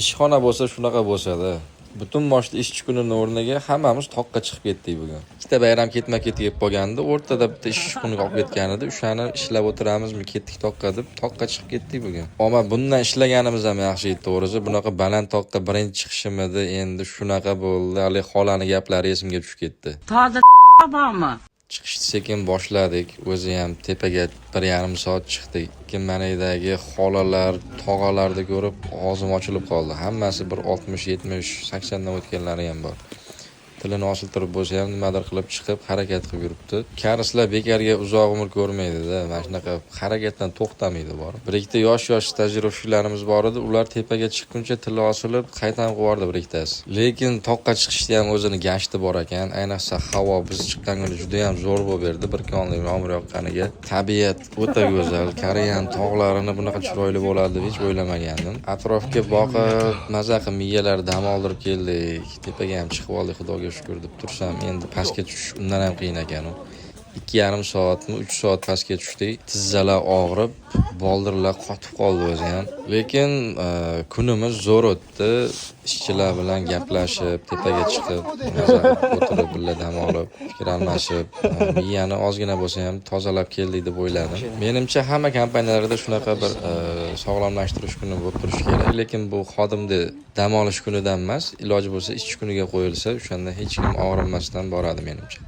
Ishxona bo'lsa, shunaqa bo'lsa-da. Butun boshli ishchi kunini o'rniga hammamiz toqqa chiqib ketdik bugun. Ikkita bayram ketma-ket kelib qolgandi. O'rtada bitta ishchi kuni qolib ketgan edi. O'shani ishlab o'tiramizmi, ketdik toqqa deb toqqa chiqib ketdik bugun. Ammo bundan ishlaganimiz ham yaxshi edi, to'g'risi. Bunaqa baland toqqa birinchi chiqishim edi. Endi shunaqa bo'ldi. Hali xolani gaplari esimga tushib ketdi. Tog'da bormi? Chiqishni sekin boshladik. O'zi ham tepaga 1,5 soat chiqdik. Keyin manidagi xolalar, tog'alarni ko'rib og'zim ochilib qoldi. Hammasi bir 60, 70, 80 dan o'tganlari ham bor. Tilini osiltirib bo'lsa ham nimadir qilib chiqib harakat qilib yuribdi. Karislar bekorga uzoq umr ko'rmaydi-da. Mana shunaqa harakatdan to'xtamaydi bor. Bir ikkita yosh-yosh стажировщик larimiz bor edi. Ular tepaga chiqquncha tili osilib qaytan qilib yubordi bir ikkitasi. Lekin toqqa chiqishda ham o'zini gashti bor ekan. Ayniqsa havo biz chiqqan kuni juda ham zo'r bo'lib berdi. Bir konli yomg'ir yoqqaniga. Tabiat o'ta go'zal. Koreyan tog'larini bunaqa chiroyli bo'ladi deb hech o'ylamagandim. Atrofga boqib, maza qilib miyalar dam oldirib keldik. Tepaga ham chiqib oldik, Xudoga shukur deb tursam, endi pastga tushish undan ham qiyin ekan u. 2,5 soatmi, 3 soat pastga tushdik. Tizzalar og'rib, boldirlar qotib qoldi o'zi ham. Lekin kunimiz zo'r o'tdi. Ishchilar bilan gaplashib, tepaga chiqib, maza qilib o'tirib, birga dam olib, fikr almashib, miyani ozgina bo'lsa ham tozalab keldik deb o'yladim. Menimcha, hamma kompaniyalarda shunaqa bir sog'lomlashtirish kuni bo'lib turishi kerak. Lekin bu xodimni dam olish kunidan emas, iloji bo'lsa ishchi kuniga qo'yilsa, o'shanda hech kim og'rinmasdan boradi menimcha.